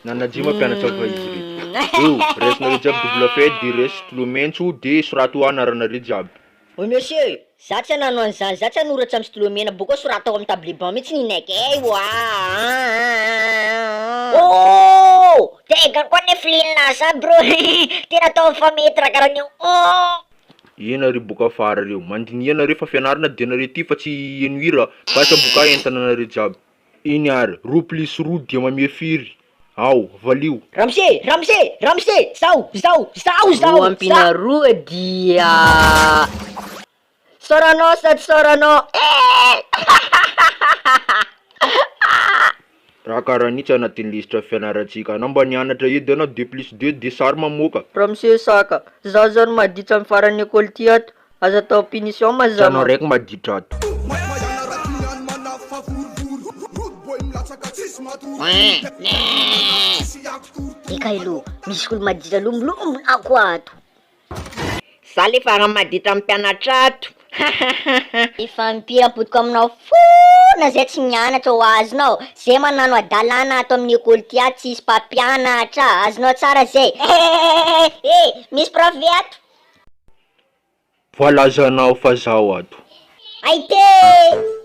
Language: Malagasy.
Nana J mampianatra fa izy reto. Eo, raisinareo jiaby double feuille de raiso stylo maintso de soraty anaranareo jiaby. Oh monsieur, za tsy hanano an'izany, za tsy hanoratra amin'ny stylo mena bôkô soratako amin'ny table banc mihitsy ny naiky ewa aa. Oh! Tega koa ne feeling-na za bro tena atao mifametra karaha an'io oh. Eny ary boka afara reo, mandiniha nareo fa fianarana de nareo ty fa tsy heno hira, basa boka entana nareo jiaby. Eny ary, roa plus roa dia mamia firy? Ao, valio. Ramose! Ramose! Ramose! Zao! Zao! Zao! Zao! Roa ampiana roa dia. Saoranao sa tsy saoranao eh! Raha karaha an'io tsy anatin'ny lisitra fianarantsika, anao mba nianatra edy anao deux plus deux de sary mamoaka. Ramose Saka, zaho zao no maditra amin'ny faran'ny école ty ato, Aza atao punition ma Tsy anao zama. raiky maditra ato. Eka aloha, misy olo maditra lombolombo ako ato. Za le farany maditra amin'ny mpianatra ato. Efa impiry ampodiko aminao fona zay tsy mianatra ho azonao, zay manano adalana ato amin'ny école ty ato tsisy mpampianatra, azonao tsara zay. Eh, misy prof ve ato? Voalazanao fa zaho ato. Ay te!